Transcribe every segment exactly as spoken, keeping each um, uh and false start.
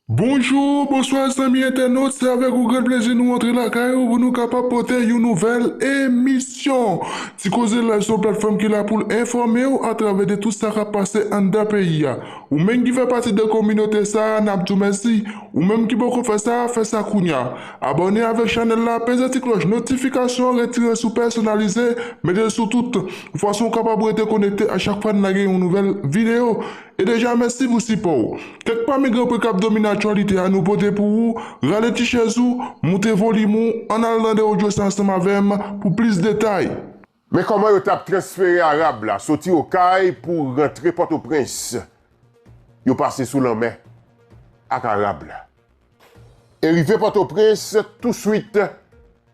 Bonjou, bonswa zanmi entènot, se avèk yon gran plezi nou antre lakay ou pou nou kapab pote yon nouvèl emisyon. Ti Koze Live se yon platfòm ki la pou l enfòme w atravè de tout sa k ap pase anndan peyi a. Ou menm ki fè pati de kominote sa a, n ap di w mèsi. Ou menm ki poko fè sa, fè sa kounye a. Abòne avèk chanèl la, peze ti klòch notifikasyon an, retire l sou pèsonalize, mete l sou tout, yon fason w kapab rete konekte a chak fwa n lage yon nouvèl videyo. E deja, mèsi pou sipò w. Kèk pami gran pwen k ap domine aktyalite a nou pote pou ou, rale ti chèz ou, moute volim ou, ann al tande odyo sa ansanm avè m pou plis detay. Men kòman yo t ap transfere Arab la soti Okay pou rantre Pòtoprens. Yo pase sou lanmè ak Arab la. E rive Pòtoprens, touswit,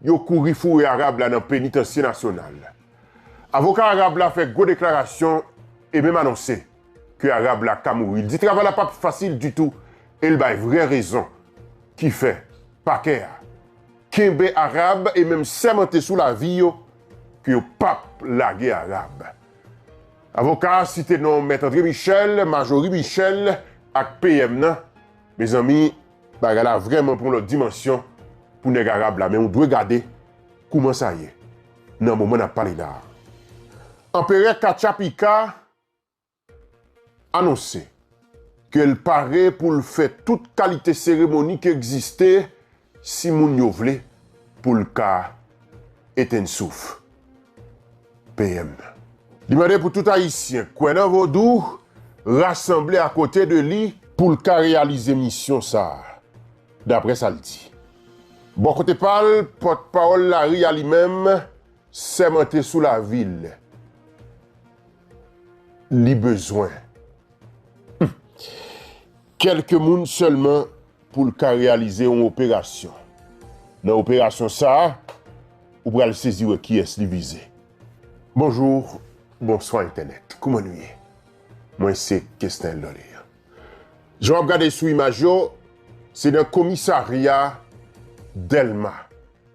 yo kouri foure Arab la nan Penitansye Nasyonal. Avoka Arab la fè gwo deklarasyon e menm anonse ke Arab la ka mouri. Li di travay la p ap fasil ditou e l bay vrè rezon ki fè pakè a kenbe Arab e menm sèmante sou lavi yo ke yo p ap lage Arab. Avoka a site non Mèt André Michel, Majorie Michel ak P M nan. Mezanmi, bagay la vrèman pran yon lòt dimansyon pou nèg Arab la, men ou dwe gade kouman sa ye nan moman n ap pale la a. Anperè Kachapika anonse ke l pare pou l fè tout kalite seremoni ki egziste si moun yo vle pou l ka etenn souf. P M. Li mande pou tout Ayisyen k kwè nan vodou rasanble akote de li pou l ka reyalize misyon sa a, daprè sa l di. Bò kote pa l, pòtpawòl lari a li menm sèmante sou lavi l. Li bezwen kèlke moun sèlman pou l ka reyalize yon operasyon. Nan operasyon sa a, ou pral sezi wè kiyès li vize. Bonjou, bonswa entènèt. Kouman nou ye? Mwen se Kesnel Doléan. Jan w ap gade sou imaj yo, se nan komisarya Dèlma.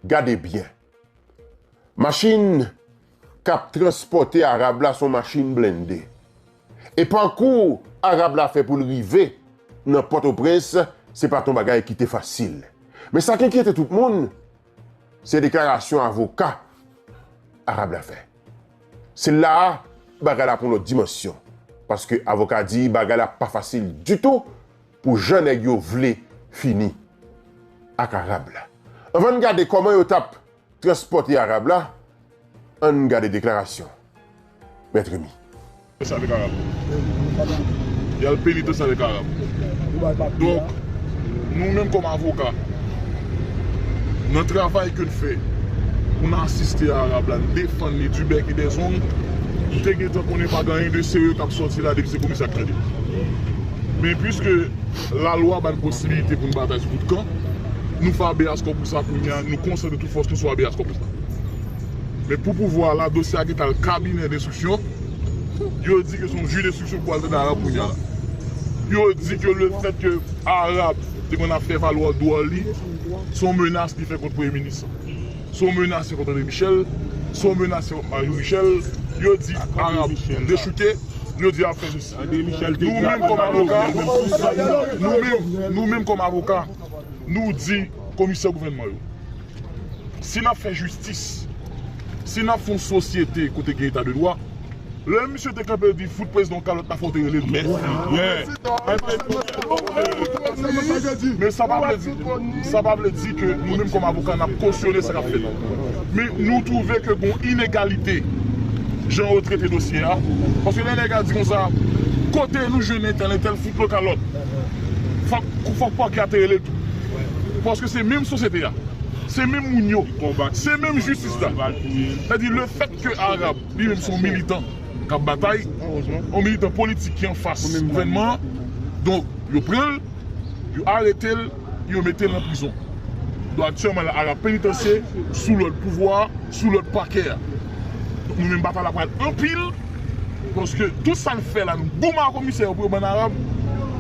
Gade byen. Machin k ap transpòte Arab la se yon machin blende. E pakou Arab la fè pou l rive nan Pòtoprens, se pa t yon bagay ki te fasil. Men sa k enkyete tout moun, se deklarasyon avoka Arab la fè. Se la a bagay la pran yon lòt dimansyon. Paske avoka di bagay la pa fasil ditou pou jan nèg yo vle fini ak Arab la. Anvan n gade kòman yo t ap transpòte Arab la, ann gade deklarasyon Mèt Remy. Sa avèk Arab. Y al penitansye avèk Arab. Donk, nou menm kòm avoka, nan travay ke n fè pou n asiste Arab la, n defann li du bec et des ongles, m te gentan konnen pa gen anyen de serye k ap sòti la depi se komisè k tande. Men piske lalwa ba n posibilite pou n batay sou tout kan, nou fè habeas corpus la kounye a, nou konsantre tout fòs nou sou habeas corpus la. Men pou pouvwa la, dosye a gentan al kabinè denstriksyon, yo di ke se yon jij denstriksyon pou al tande Arab kounye a la. Yo di ke lefèt ke Arab te konn ap fè valwa dwòl li, se yon menas li fè kont premye minis. Se yon menas li fè kont André Michel, se yon menas li fè kont Marie Michel. Yo di Arab dechoute, yo di ap fè jistis. Nou menm kòm avoka, nou menm, nou menm kòm avoka, nou di komisè gouvènman yo, si n ap fè jistis, si n ap fè yon sosyete kote gen eta de dwa, lè misye te kanpe di fout prezidan yon kalòt la fò w te rele l tou. Men sa pa vle di, sa pa vle di ke nou menm kòm avoka n ap kosyone sa k ap fèt. Men nou twouve ke gen yon inegalite jan yo trete dosye a. Paske lè nèg la di konsa, kote nou jwenn entèl, entèl fout l yon kalòt, fòk, fòk pakè a te rele l tou. Paske se menm sosyete a, se menm moun yo, se menm jistis la. Sètadi lefèt ke Arab li menm se yon militan k ap batay, yon militan politik ki anfas gouvènman an. Donk, yo pran l, yo arete l, yo mete l nan prizon. Donk, aktyèlman la, Arab penitansye, sou lòd pouvwa a, sou lòd pakè a. Donk, nou menm batay la pral anpil, paske tout sa n fè la, nou goumen ak komisè yo pou yo ban n Arab,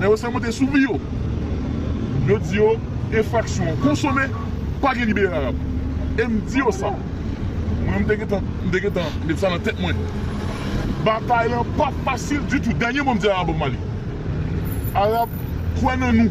men yo sèmante sou vi yo. Yo di yo, enfraksyon an konsome, pa gen libere Arab. E m di yo sa. Mwen, m te gentan, m te gentan met sa nan tèt mwen. Batay lan p ap fasil ditou. Dènye mo m di Arab Bob Marley. Arab, kwè nan nou.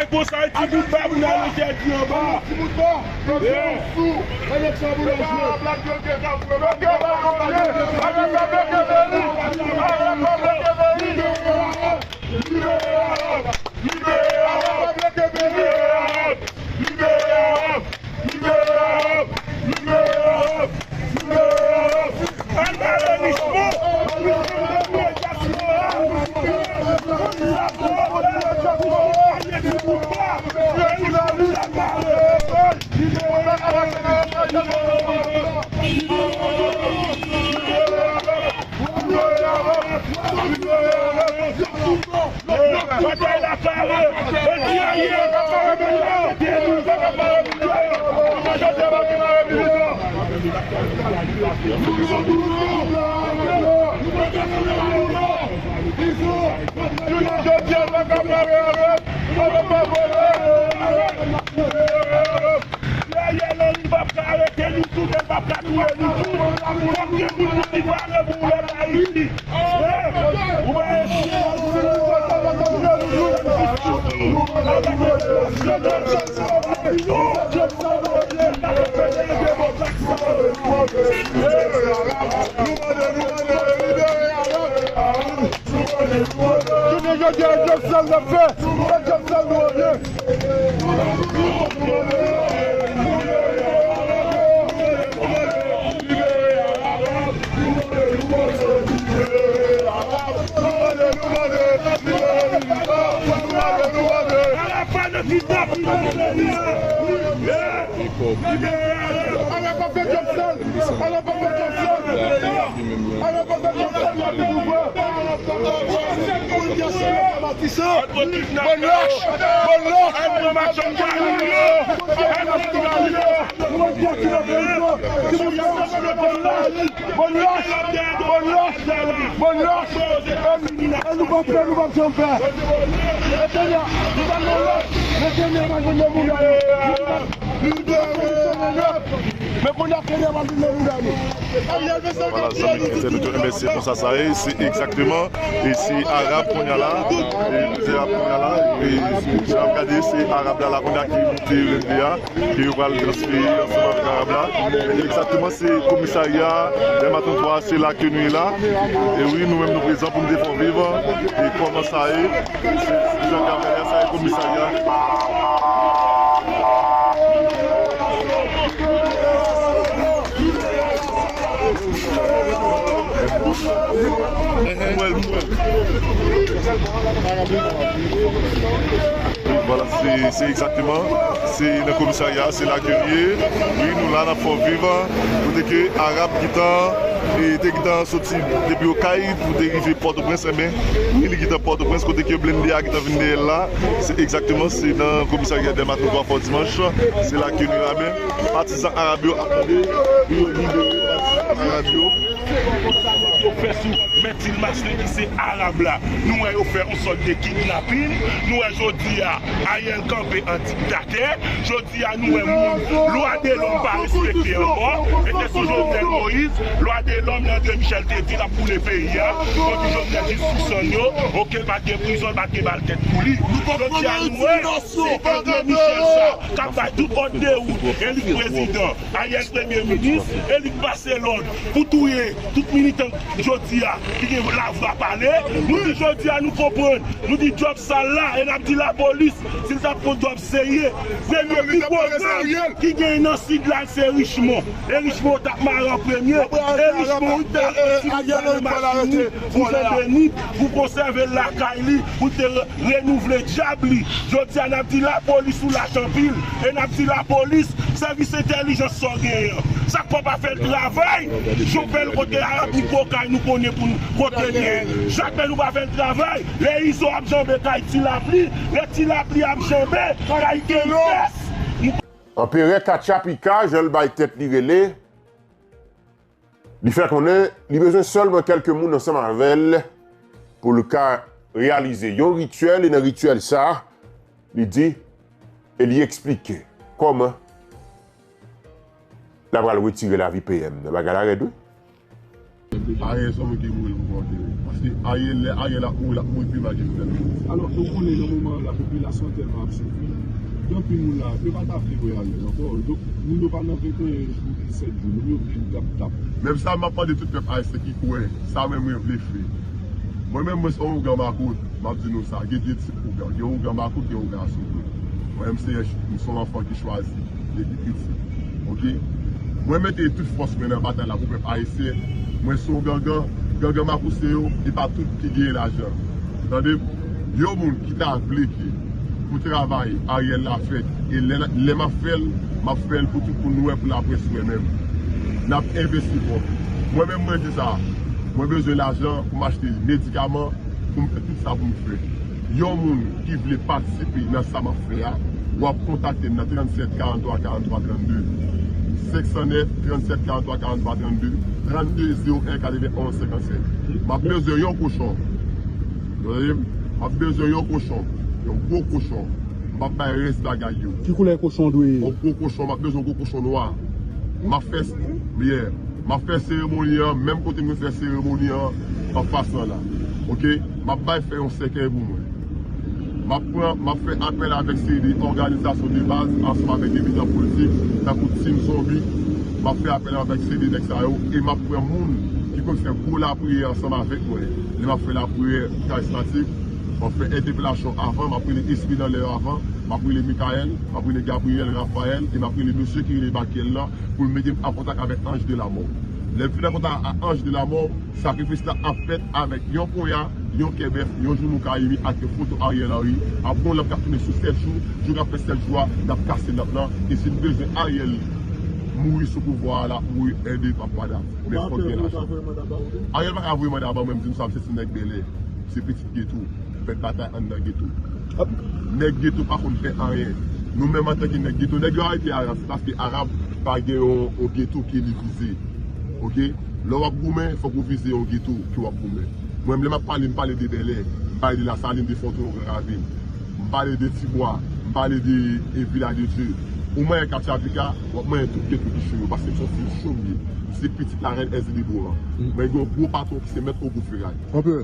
bay konsa, ti bout ba pou n al entèdi anba. Yeah. Dèyè Lòni p ap ka arete nou tou, men l p ap ka touye nou tou. Fòk gen moun nan li pare pou lòt Ayiti. Ou pa eseye. Gade djòb sal n ap fè, gade djòb sal nou an ye. Bann lach! Bann lach! Bann lach! Bann lach! Bann lach! E nou p ap fè, nou p ap janm fè. Letènè, nou pral nan lòt. Letènè pral vin nan mouda yo. Men kounye a, Letènè pral vin nan mouda nou. Vwala, zanmi entènot yo, enben se konsa sa ye, se egzakteman, e se Arab kounye a la, e se Arab kounye a la, e jan n ap gade, se Arab la la kounye a ki moute blende a, ke yo pral transfere ansanm avèk Arab la. Egzakteman, se komisarya Dèmaton twa, se la ke nou ye la. E wi, nou menm nou prezan pou nou te fè w viv, e kòman sa ye, se jan n ap gade a, sa ye komisarya. Vwala, se, se egzakteman, se nan komisarya, se la ke l ye. Wi, nou la, n ap fè w viv. Kote ke Arab gentan, e, te gentan soti depi Okay pou te rive Pòtoprens, enben, wi, li gentan Pòtoprens, kote ke blende a gentan vin dèyè l la. Se egzakteman, se nan komisarya Dèmaton twa Fò Dimanch, se la ke nou la, men patizan Arab yo ap mande pou yo libere patizan Arab yo. Yo fè sou Mèt Sil Maslin ki se Arab la. Nou wè yo fè yon sòt de kidnapin. Nou wè jodi a, Ariel kanpe an diktatè. Jodi a, nou wè moun, lwa de lòm pa respekte ankò. E te sou Jovenel Moïse, lwa de lòm, André Michel te di l ap boule peyi a. Jodi Jovenel jis sou sann yo. Oke, pa t gen prizon, pa t gen bal tèt pou li. Jodi a, nou wè, se André Michel sa, k ap bay tout òd de wout. E li k prezidan. Ariel premye minis, e li k pase lòd pou touye tout militan jodi a ki gen lavwa pale. Nou di jodi a nou konprann, nou di djòb sal la, e n ap di lapolis, si l t ap fè yon djòb serye, premye pi gwo gang ki genyen nan sid la, se Richmond. E Richmond t ap mare an premye. E Richmond wi te retire kay nan machin li pou janbe nip, pou konsève l lakay li, pou te re- renouvle djab li. Jodi a, n ap di lapolis ou lach anpil. E n ap di lapolis, sèvis entèlijans sa w genyen an, sa k fè w pa fè l travay? Jovèl kote a, pi gwo kay nou konnen pou n kote l ye. Sa k fè nou pa fè l travay? Lè Izo ap janbe kay Ti Lapli, lè Ti Lapli ap janbe kay Kempès. Anperè Katchapika, jan l bay tèt li rele, li fè konnen li bezwen sèlman kèlke moun ansanm avè l pou l ka reyalize yon rityèl, e nan rityèl sa a, li di, e li eksplike kòman l ap pral retire lavi P M nan. Bagay la rèd, wi. Ariel se yon moun ki mouri pou antere. Paske Ariel, lè Ariel ap mouri, l ap mouri pi mal ke Jovenel Moïse. Alò, nou konnen nan moman an, lapopilasyon tèlman ap soufri. Gen anpil moun la, yo pa ta vle wè Ariel ankò. Donk, moun yo pa nan venteyen jou, disèt jou, moun yo vin tap tap. Menm sa, m ap mande tout pèp ayisyen ki kwè, sa menm mwen vle fè. Mwen menm, mwen se yon ougan makout, m ap di nou sa, gen de tip ougan, gen ougan makout, gen ougan asouke. Mwen menm se, m se yon anfan ki chwazi depi piti. Oke? Mwen mete tout fòs mwen nan batay la pou pèp ayisyen. Mwen se yon gangan, gangan makout se yo, e pa tout ki genyen lajan. Tande? Yon moun ki ta vle ke pou travay Ariel la fèt, e lè, lè m ap fè l, m ap fè l pou tout moun wè, pou laprès wè menm. N ap envesti kòb. Mwen menm, mwen di sa, mwen bezwen lajan pou m achte medikaman, pou m fè tout sa pou m fè. Yon moun ki vle patisipe nan sa m ap fè a, w ap kontakte m nan trannsèt karanntwa karanntwa trannde, senk san nèf, trannsèt karanntwa karanntwa trannde, trannde zewo en katrevenn onz senkannsèt. M ap bezwen yon kochon. Tande m? M ap bezwen yon kochon. Yon gwo kochon. M ap bay rès bagay yo. Ki koulè kochon w dwe ye? Yon gwo kochon, m ap bezwen yon gwo kochon nwa. M ap fè s-, yeah. M ap fè seremoni an, menm kote mwen fè seremoni an, anfas lan la. Oke? M ap bay fè yon sèkèy pou mwen. M ap pran, m ap fè apèl avèk seri de òganizasyon de baz, ansanm avèk de militan politik, tankou Team Zonbi. M ap fè apèl avèk seri de nèg sa yo, e m ap pran moun ki konn fè gwo lapriyè ansanm avèk mwen. Lè m ap fè lapriyè karismatik, M ap fè entèpelasyon avan, m ap rele espri nan lè yo avan, m ap rele Mikaèl, m ap rele Gabriyèl, Rafayèl, e m ap rele mesye ki rele Bakyèl la pou l mete m an kontak avèk anj de lamò. Lè m fin an kontak ak anj de lamò, sakrifis la ap fèt avèk yon ponya, yon kè bèf, yon jounou kayimi ak yon foto Ariel Henry. Ap gon lanp k ap tounen sou sèt jou, jou k ap fè sèt jou a, n ap kase lanp lan, e si n bezwen Ariel mouri sou pouvwa a, l ap mouri, ède papa da. Men fòk gen lajan. Ariel pa ka voye manda ban mwen, m di nou sa, m se ti nèg bèlè. Se pitit geto. Fè batay anndan geto. Nèg geto pa konn fè anyen. Nou menm antanke nèg geto, nèg yo arete Arab, se paske Arab pa gen yon, yon geto ke li vize. Oke? Lè w ap goumen, fòk ou vize yon geto ke w ap goumen. Mwen, lè m ap pale, m pale de Bèlè, m pale de Lasalin, de Fòtowo, Gran Ravin. M pale de Tibwa, m pale de, e, Vila de Dye. Ou manyen Katye Afrika, w ap manyen tout geto ki cho yo, paske m se yon fi cho m ye. M se pitit larèn Èzili Boran. Mwen gen yon gwo patwon ki se mèt Ogo Feray. Anpè.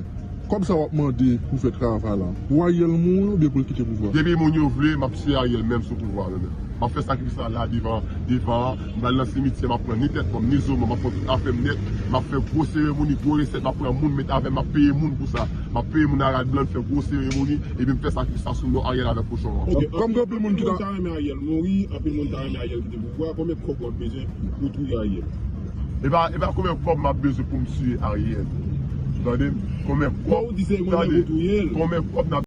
Kòb sa w ap mande pou fè travay la, pou Ariel mouri oubyen pou l kite pouvwa? Depi moun yo vle, m ap tiye Ariel menm sou pouvwa a, menm. M ap fè sakrifis la, la devan, devan an. M pral nan simityè, m ap pran ni tèt mòn m, ni zo mòn m, m ap pran tout afè m nèt. M ap fè gwo seremoni, gwo resèt, m ap pran moun, met avè m, m ap peye moun pou sa. M ap peye moun a rad blan, m fè gwo seremoni, epi m fè sakrifis la sou non Ariel avèk kochon an. Ok, kòm gen anpil moun ki ta renmen Ariel mouri, anpil moun ta renmen Ariel kite pouvwa, konbyen kòb w ap bezwen pou touye Ariel? E pa, e pa konbyen kòb m ap bezwen pou m tiye Ariel. Tande m? Konbyen kòb? Ou di se konbyen pou touye l? Konbyen kòb n ap